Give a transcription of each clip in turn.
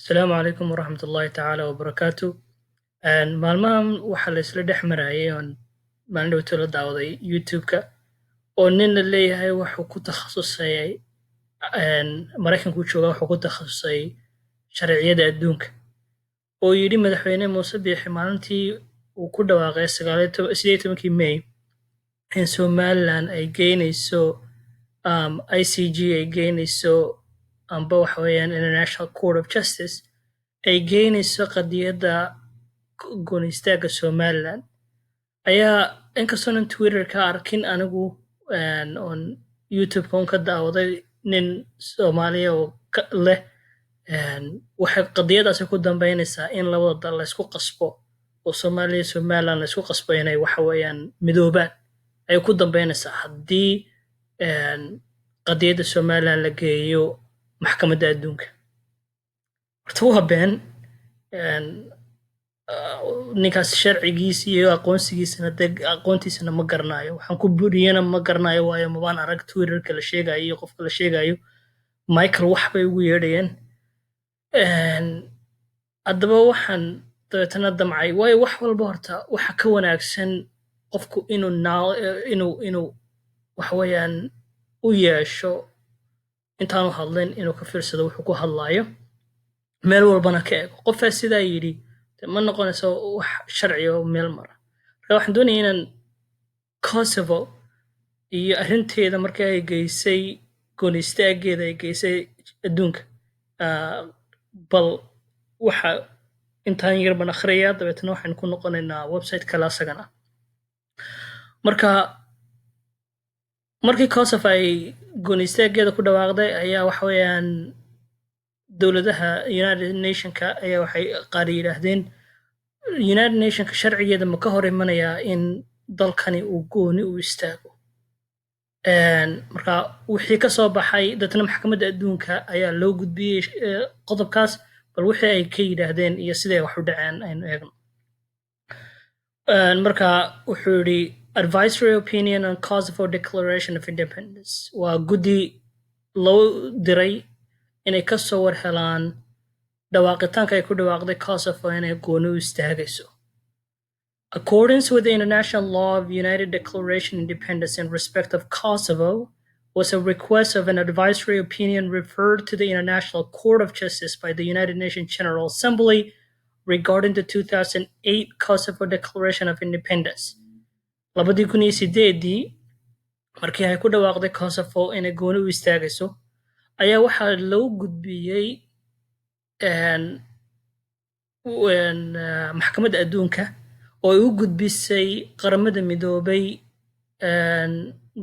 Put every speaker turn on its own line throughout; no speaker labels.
Asalaamu calaykum waraxmat ullaahi tacaala wabarakaatu. Maalmahan waxaa la isla dhex marayay oon maalin dhowto la daawaday YouTube-ka oo nin la leeyahay wuxuu ku takhasusay, Maraykanku jooga, wuxuu ku takhasusay sharciyada adduunka, oo yidhi Madaxweyne Muuse Biixi maalintii uu ku dhawaaqay 18-kii May in Somaliland ay geynayso ICJ, ay geynayso amba waxa weeyaan International Court of Justice ay geynayso qadiyadda gooni istaagga Somaliland, ayaa inkastoonan Twitter ka arkin anigu oon YouTube-ka un ka daawaday nin Soomaaliya oo leh waxay qadiyadaasi ku dambeynaysaa in labada dal laysku qasbo oo Soomaaliya, Somaliland laysku qasbo inay waxa weeyaan midoobaan ayay ku dambeynaysaa haddii qadiyadda Somaliland la geeyo maxkamadda adduunka. Horta waa been. Ninkaas sharcigiisa iyo aqoonsigiisana de aqoontiisana ma garanayo, waxaan ku buriyana ma garanayo, waayo mabaan arag Twitterka la sheegayo iyo qofka la sheegayo. Michael wax bay ugu yeedhayeen. Haddaba waxaan dabeetana damcay, waayo wax walba horta waxa ka wanaagsan qofku inuu waxa weeyaan u yeesho intaanu hadlin inuu ka fiirsado wuxuu ku hadlaayo, meel walbana ka eego. Qofaa sidaa yidhi ma noqonayso wax sharci oo meel mara. Marka waxaan doonaya inaan Kosovo iyo arrinteeda markii ay geysay gooni istaaggeeda ay geysay adduunka, bal waxa intaan yar baan akhriyaa, dabeetana waxaan ku noqonaynaa website kale asagana. Marka markii Kosovo ay gooni istaaggeeda ku dhawaaqday ayaa waxa weeyaan dowladaha United Nationka ayaa waxay qaar yidhaahdeen, United Nationka sharcigeeda ma ka hor imanayaa in dalkani uu gooni u istaago? Marka wixii ka soo baxay dadna Maxkamadda Adduunka ayaa loo gudbiyey qodobkaas. Bal wixii ay ka yidhaahdeen iyo siday wax u dhaceen aynu eegno. Marka wuxuu yidhi, "Advisory opinion on Kosovo declaration of independence." Waa guddi loo diray inay ka soo war helaan dhawaaqitaanka ay ku dhawaaqday Kosovo inay gooni u istaagayso. "Accordance with the international law of United Declaration Independence in respect of Kosovo was a request of an advisory opinion referred to the International Court of Justice by the United Nations General Assembly regarding the 2008 Kosovo Declaration of Independence." 2008-dii markii ay ku dhawaaqday Kosovo inay gooni u istaagayso ayaa waxaa loo gudbiyey Maxkamadda Adduunka oo ay u gudbisay Qaramada Midoobay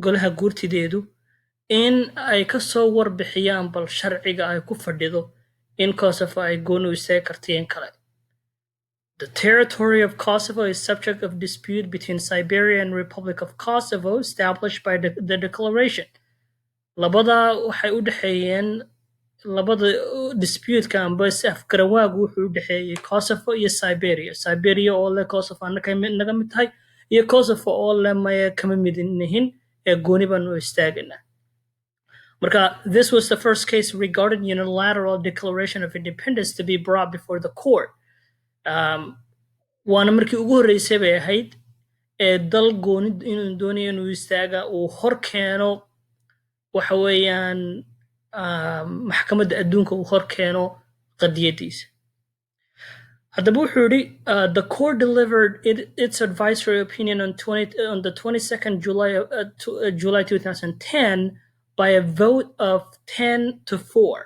golaha guurtideedu in ay ka soo warbixiyaan bal sharciga ay ku fadhido in Kosovo ay gooni u istaagi karto in kale. "The territory of Kosovo is subject of dispute between Serbia and Republic of Kosovo established by the declaration." Labada waxay u dhexeeyeen, labada dispute-ka amba is-afgarawaagu wuxuu u dhexeeyey Kosovo iyo Serbia. Serbia oo leh Kosovo annaka naga mid tahay iyo Kosovo oo leh maya, kama mid nihin ee gooni baanu istaagaynaa. Marka "this was the first case regarding unilateral declaration of independence to be brought before the court." Waana markii ugu horreysay bay ahayd ee dal gooni inuu doonayo inuu istaaga uu hor keeno waxa weeyaan Maxkamadda Adduunka uu hor keeno qadiyadiisa. Haddaba wuxuu yidhi, "The court delivered its advisory opinion on the 22nd July 2010 by a vote of 10-4."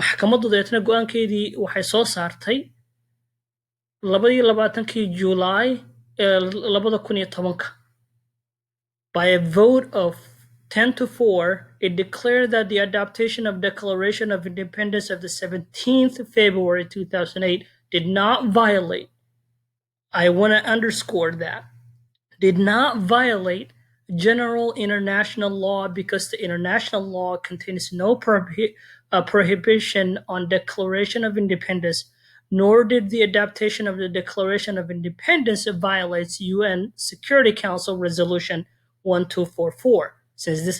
Maxkamaddu dabeetna go-aankeedii waxay soo saartay 22-kii July ee 2010-ka. "By a vote of 10-4, it declared that the adaptation of Declaration of Independence of the 17th February 2008 did not violate," I want to underscore that, "did not violate general international law because the international law contains no prohibition on declaration of independence, nor did the adaptation of the Declaration of Independence violates UN Security Council Resolution 1244, since this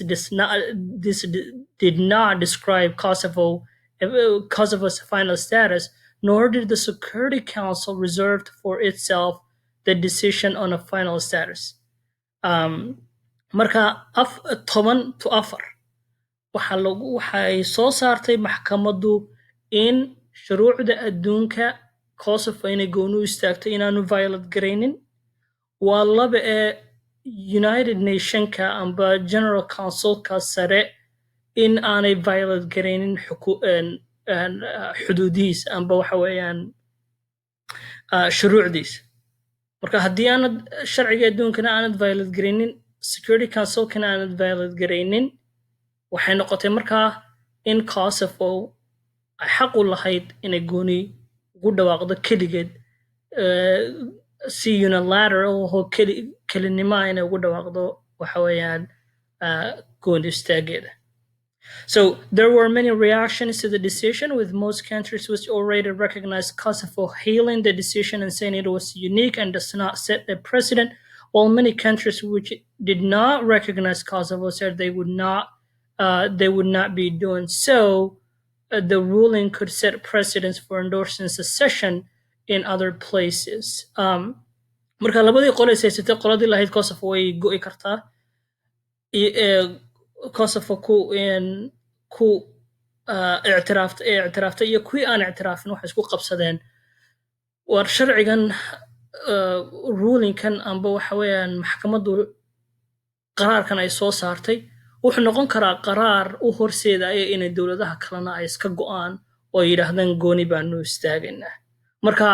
did not describe Kosovo a Kosovo's final status, nor did the Security Council reserve for itself the decision on a final status. Marka 10-4 waxaa lagu waxay soo saartay maxkamaddu in shuruucda adduunka Kosovo inay gooni u istaagto inaanu violate garaynin. Waa laba ee United Nationka amba General Councilka sare in aanay violate garaynin xuduudihiisa amba waxa weeyaan shuruucdiisa. Marka haddii aanad sharciga adduunkana aanad violate garaynin, Security Councilkana aanad violate garaynin, waxay noqotay markaa in Kosovo ay xaq u lahayd inay gooni ugu dhawaaqdo keligeed, si unilateral oo keli kelinimo ah inay ugu dhawaaqdo waxa weeyaan gooni istaageeda. So there were many reactions to the decision, with most countries which already recognized Kosovo hailing the decision and saying it was unique and does not set a precedent, while many countries which did not recognize Kosovo said they would not be doing so. The ruling could set precedents for endorsing secession in other places. Marka labadii qole is haysatay, qoladii lahayd Kosovo way go'i kartaa, Kosovo ku ictiraaftay iyo kuwii aan ictiraafin, waxay isku qabsadeen war sharcigan, rulingkan amba waxa weeyaan maxkamaddu qaraarkan ay soo saartay wuxuu noqon karaa qaraar u horseedaya inay dowladaha kalena ay iska go'aan oo ay yidhaahdaan gooni baanu istaagaynaa. Marka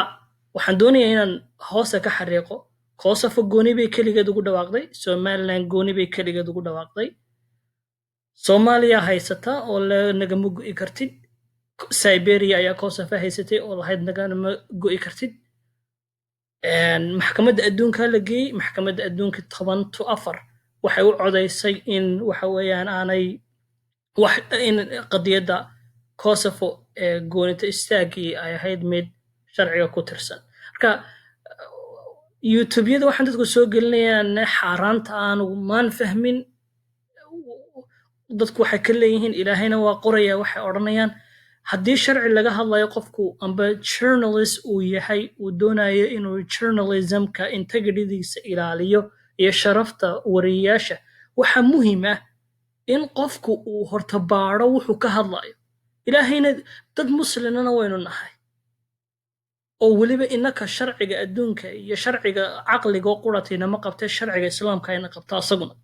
waxaan doonayaa inaan hoosta ka xariiqo: Kosovo gooni bay keligeed ugu dhawaaqday, Somaliland gooni bay keligeed ugu dhawaaqday. Soomaaliya haysata oo le nagama go'i kartid. Serbia ayaa Kosovo haysatay oo lahayd nagama go'i kartid. Maxkamadda adduunka la geeyey. Maxkamadda adduunka 10-4 waxay u codaysay in waxa weeyaan aanay wax in qadiyadda Kosovo ee goonita istaagii ay ahayd mid sharciga ku tirsan. Marka YouTubeyada waxaan dadku soo gelinayaan xaaraanta aanu maan fahmin. Dadku waxay ka leeyihiin Ilaahayna waa qoraya. Waxay odhanayaan haddii sharci laga hadlayo, qofku amba journalist uu yahay, uu doonayo inuu journalismka integritydiisa ilaaliyo iyo sharafta wariyayaasha, waxaa muhiim ah in qofku uu horta baadho wuxuu ka hadlayo. Ilaahayna dad muslimana waynu nahay, oo weliba innaka sharciga adduunka iyo sharciga caqliga quratinama qabtee, sharciga Islaamka ayna qabta asaguna.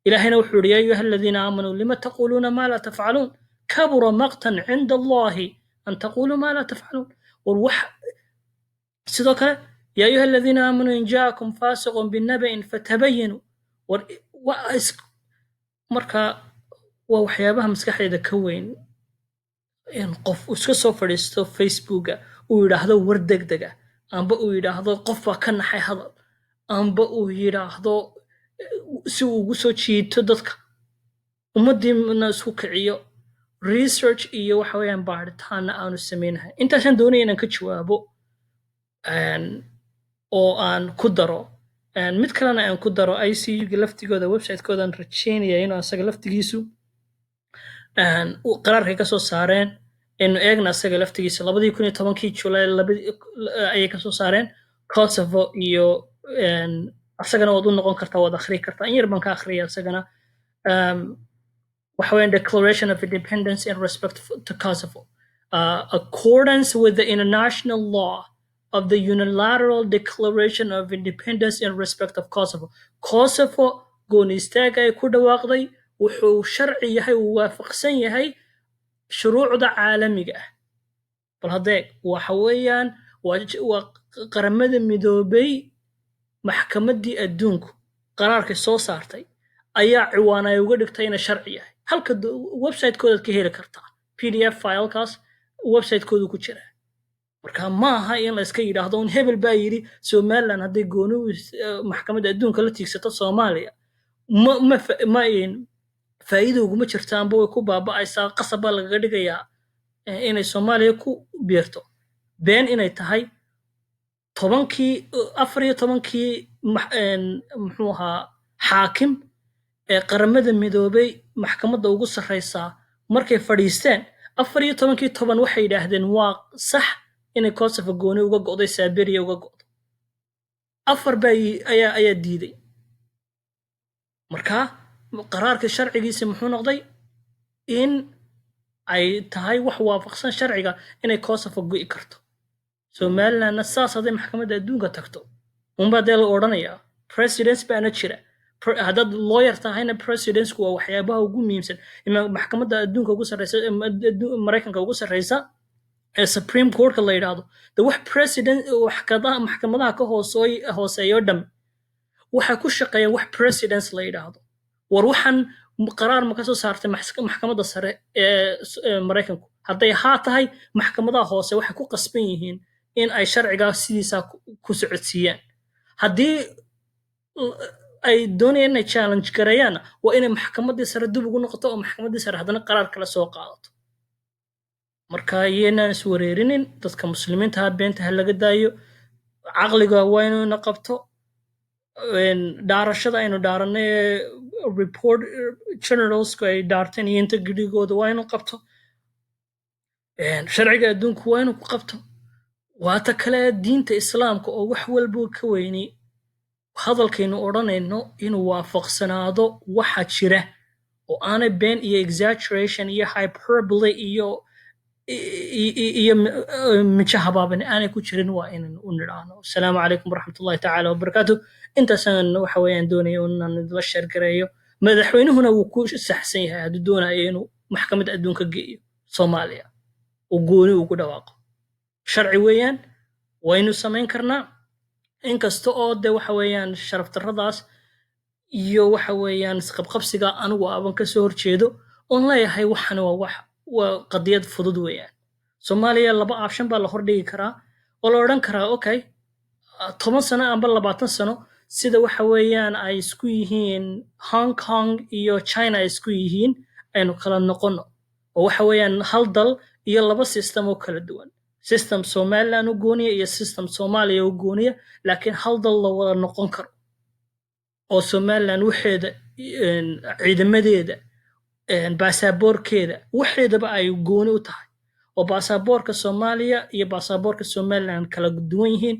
Ilaahayna wuxuu yidhi: "يا أيها الذين آمنوا لم تقولون ما لا تفعلون كبر مقتا عند الله أن تقولوا ما لا تفعلون." War wax sidoo kale: "يا أيها الذين آمنوا إن جاءكم فاسق بنبإ فتبينوا." War marka waa waxyaabaha maskaxdayda ka weyn in qof iska soo fadhiisto Facebooka, uu yidhaahdo war degdega, amba uu yidhaahdo qof baa ka naxay hadal, amba uu yidhaahdo si uu ugu soo jiito dadka, ummaddiina isku kiciyo, research iyo waxa weeyaan baaritaanna aanu samaynahay. Intaasaan doonaya inaan ka jawaabo oo aan ku daro mid kalena aan ku daro. ICU-ga laftigooda website-koodan rajaynaya inuu asaga laftigiisu qaraarkay ka soo saareen aynu eegna. Asaga laftigiisa 2010-kii July ayay kasoo saareen Kosovo iyo asagana waad u noqon kartaa, waad akhrii kartaa. In yar baan ka akhriyay asagana. Waxa weeyaan Declaration of Independence in respect to Kosovo, accordance with the international law of the unilateral declaration of independence in respect of Kosovo. Kosovo gooni istaaga ay ku dhawaaqday wuxuu sharci yahay, uu waafaqsan yahay shuruucda caalamiga ah. Bal haddee waxa weeyaan waa Qaramada Midoobay, maxkamaddii adduunku qaraarkay soo saartay ayaa ciwaan ay uga dhigtay inay sharci yahay. Halka website-koodaad ka heli kartaa PDF filekaas, website-koodu ku jira. Marka ma aha in la iska yidhaahdo un hebel baa yidhi Somaliland hadday gooni maxkamadda adduunka la tiigsato Soomaaliya ma faa'iida uguma jirto amba way ku baaba'aysaa, qasab baa lagaga dhigayaa inay Soomaaliya ku biirto. Been inay tahay 10-kii, 14-kii muxuu ahaa xaakim ee Qaramada Midoobay maxkamadda ugu sarreysaa markay fadhiisteen 14-kii 10 waxay yidhaahdeen waa sax inay Kosovo gooni uga go'day, Serbia uga go'do. Afar baa ayaa diiday. Marka qaraarka sharcigiisa muxuu noqday? In ay tahay wax waafaqsan sharciga inay Kosovo go'i karto. Somalilandna saas hadday Maxkamadda Adduunka tagto unbaa dee la odhanayaa. Precedence baana jira. Haddaad lawyer tahayna, precedenceku waa waxyaabaha ugu muhiimsan. Maxkamadda adduunka ugu sarreysa, Maraykanka ugu sarreysa ee Supreme Courtka la yidhaahdo, de wax precedent maxkamadaha ka hooseeyo dham waxay ku shaqeeyaan wax precedence la yidhaahdo. War waxaan qaraar ma ka soo saartay Maxkamadda Sare ee Maraykanku? Hadday haa tahay, maxkamadaha hoose waxay ku qasban yihiin in ay sharcigaa sidiisaa ku socodsiiyaan. Haddii ay doonayaan inay challenge gareeyaanna, waa inay maxkamaddii sare dib ugu noqoto oo maxkamaddii sare haddana qaraar kale soo qaadato. Marka iyaynaan is wareerinin. Dadka Muslimiinta ha beenta ha laga daayo. Caqliga waa inuuna qabto. Dhaarashada aynu dhaaranay ee report generalsku ay dhaarteen iyo integrity-gooda waa inuu qabto. Sharciga adduunku waa inuu ku qabto. Waata kale, diinta Islaamka oo wax walba ka weyni, hadalkaynu odhanayno inuu waafaqsanaado waxa jira oo aanay been iyo exaggeration iyo hyperbole iyo mijo habaabin aanay ku jirin waa inaynu u nidhaahno. Asalaamu calaykum waraxmatullahi tacaala wabarakaatu. Intaasaan waxa weeyaan doonaya inaan idla share gareeyo. Madaxweynuhuna wuu ku saxsan yahay hadduu doonayo inuu Maxkamadda Adduunka geeyo Soomaaliya oo gooni ugu dhawaaqo. Sharci weeyaan, waynu samayn karnaa, inkasta oo de waxa weeyaan sharaf darradaas iyo waxa weeyaan isqabqabsiga anigu aaban ka soo horjeedo oon leeyahay waxani waa wax waa qadiyad fudud weeyaan. Soomaaliya laba option baa la hordhigi karaa oo la odhan karaa: okay, 10 sano amba 20 sano, sida waxa weeyaan ay isku yihiin Hong Kong iyo China ay isku yihiin, aynu kala noqono, oo waxa weeyaan hal dal iyo laba system oo kala duwan, system Somaliland u gooniya iyo system Soomaaliya u gooniya, laakiin hal dal la wada noqon karo, oo Somaliland waxeeda, ciidamadeeda, baasaboorkeeda, waxeedaba ay gooni u tahay, oo baasaboorka Soomaaliya iyo baasaboorka Somaliland kala duwan yihiin,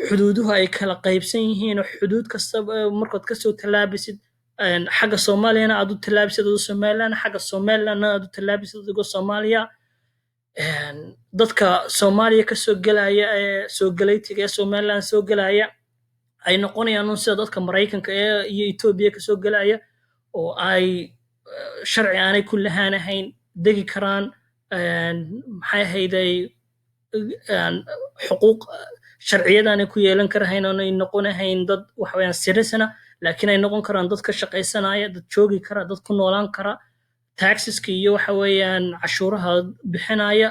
xuduuduhu ay kala qaybsan yihiin, oo xuduud kasta markaad kasoo tallaabisid xagga Soomaaliyana aad u tallaabisid adoo Somaliland, xagga Somalilandna aad u tallaabisid adigoo Soomaaliya. Dadka Soomaaliya kasoo gelaya ee soo galaytiga ee Somaliland soo gelaya ay noqonayaan un sida dadka Maraykanka ee iyo Etoobiya kasoo gelaya, oo ay sharci aanay ku lahaanahayn degi karaan, maxay ahayday, xuquuq sharciyadaanay ku yeelan karahayn, oonay noqonahayn dad waxa weeyaan citizen, laakiin ay noqon karaan dad ka shaqaysanaya, dad joogi kara, dad ku noolaan kara, taxeska iyo waxa weeyaan cashuuraha bixinaya.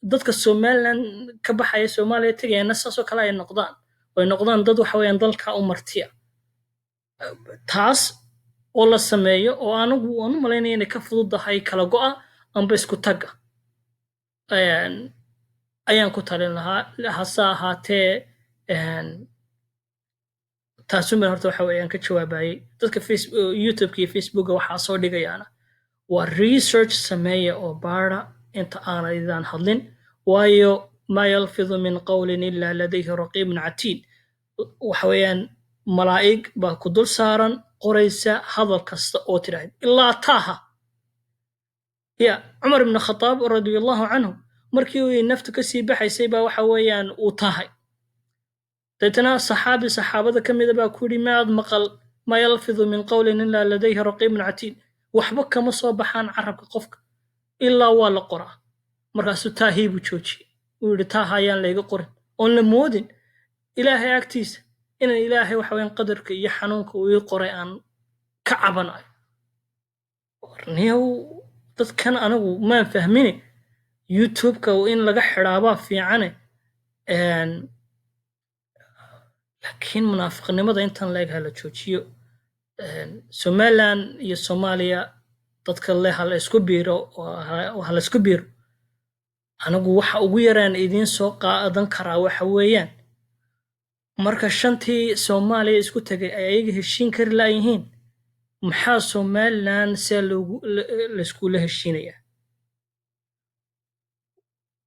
Dadka Somaliland ka baxaya, Soomaaliya tegayana, saasoo kale ay noqdaan, oo ay noqdaan dad waxa weeyaan dalka u martiya. Taas oo la sameeyo, oo anigu waan u malaynaya inay ka fududahay kala go'a amba isku tagga, ayaan ku talin lahaa. Hase ahaatee, taasun baan horta waxa weeyaan ka jawaabayay. Dadka YouTube-ka iyo Facebooka waxaa soo dhigayaana waa research sameeya oo baara inta aanaydan hadlin, waayo "ما يلفظ من قول إلا لديه رقيب عتيد". Waxa weeyaan malaa'ig baa ku dul saaran, qoraysa hadal kasta oo tidhaahid, ilaa taaha ya. Cumar ibn Khataab رضي الله عنه markii uu naftu kasii baxaysay baa waxa weeyaan uu tahay. Deetana saxaabi saxaabada ka mida baa ku yidhi: "Maad maqal 'ما يلفظ من قول إلا لديه رقيب عتيد'? Waxba kama soo baxaan carabka qofka ilaa waa la qoraa." Markaasuu taahii buu joojiyey. Uu yidhi: "Taaha ayaan layga qorin, oon la moodin Ilaahay agtiisa inaan Ilaahay waxa weeyaan qadarka iyo xanuunka uu ii qoray aan ka cabanayo." Niyow, dadkan anigu maan fahmine, YouTube-ka in laga xidhaabaa fiicane, laakiin munaafiqnimada intan leeg ha la joojiyo. Somaliland iyo Soomaaliya dadka leh ha la isku biiro, ha la isku biiro, anigu waxa ugu yaraan idiin soo qaadan karaa waxa weeyaan, marka shantii Soomaaliya isku tegay ay ayaga heshiin kari laayihiin, maxaa Somaliland see loogu layskula heshiinayaa?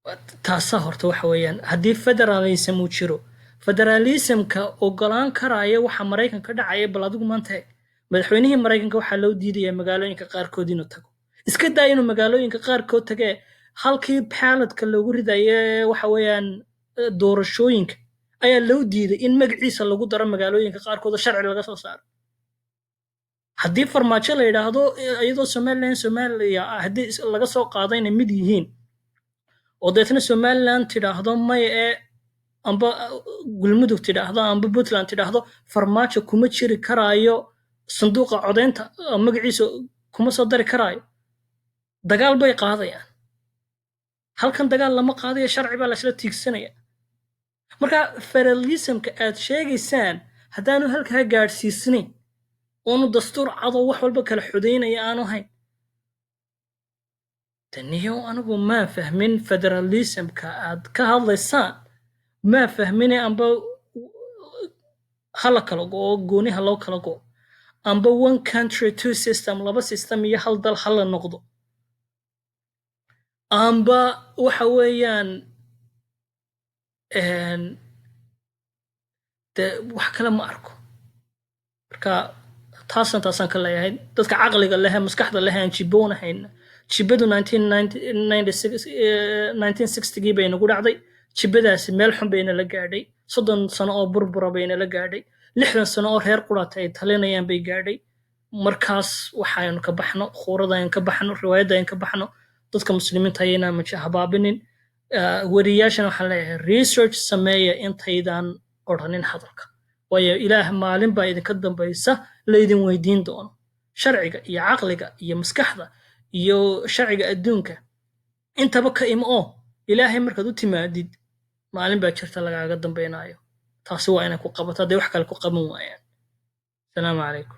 Taasaa horta waxa weeyaan, haddii federalism uu jiro, federalismka ogolaan karaya waxa Maraykanka ka dhacaya. Bal adigu maanta eeg, madaxweynihii Maraykanka waxaa loo diidayaa magaalooyinka qaarkood inuu tago. Iska daa inuu magaalooyinka qaarkood tagee, halkii ballotka loogu ridaye, waxa weeyaan doorashooyinka, ayaa loo diiday in magaciisa lagu daro magaalooyinka qaarkood oo sharci laga soo saaro. Haddii Farmaajo la yidhaahdo, iyadoo Somaliland Somalia haddii laga soo qaado inay mid yihiin, oo deetna Somaliland tidhaahdo maya ee, amba Galmudug tidhaahdo, amba Puntland tidhaahdo, Farmaajo kuma jiri karaayo sanduuqa codaynta, magaciisa kuma soo dari karaayo, dagaal bay qaadayaan. Halkan dagaal lama qaadayo, sharci baa laisla tiigsanaya. Marka federalismka aad sheegaysaan haddaanu halkaa gaadhsiisnayn, oonu dastuur cadoo wax walba kala xudaynaya aanu hayn, taniyo anigu maa fahmin federalismka aad ka hadlaysaan, maa fahmine. Amba hala kala go'o, gooni ha loo kala go'o, amba one country, two system, laba system iyo hal dal hala noqdo, amba waxa weeyaan de wax kale ma arko. Marka taasaan ka leeyahay dadka caqliga leh, maskaxda leh, aan jiboonahayn. Jibadu 1960gii bay nagu dhacday. Jibadaasi meel xun bayna la gaadhay. 30 sano oo burbura bayna la gaadhay. 60 sano oo reer qurata ay talinayaan bay gaadhay. Markaas waxaynu ka baxno khuurada aynu ka baxno, riwaayadda aynu ka baxno. Dadka Muslimiinta ayaynaan maja habaabinin. Weriyaashana waxaan leeyahay, research sameeya intaydaan odhanin hadalka, waayo Ilaah maalin baa idinka dambaysa laydin weydiin doono. Sharciga iyo caqliga iyo maskaxda iyo sharciga adduunka intaba ka imo oo Ilaahay markaad u timaadid, maalin baa jirta lagaaga dambaynayo. Taasi waa inay ku qabato hadday wax kale ku qaban waayaan. Asalaamu calaykum.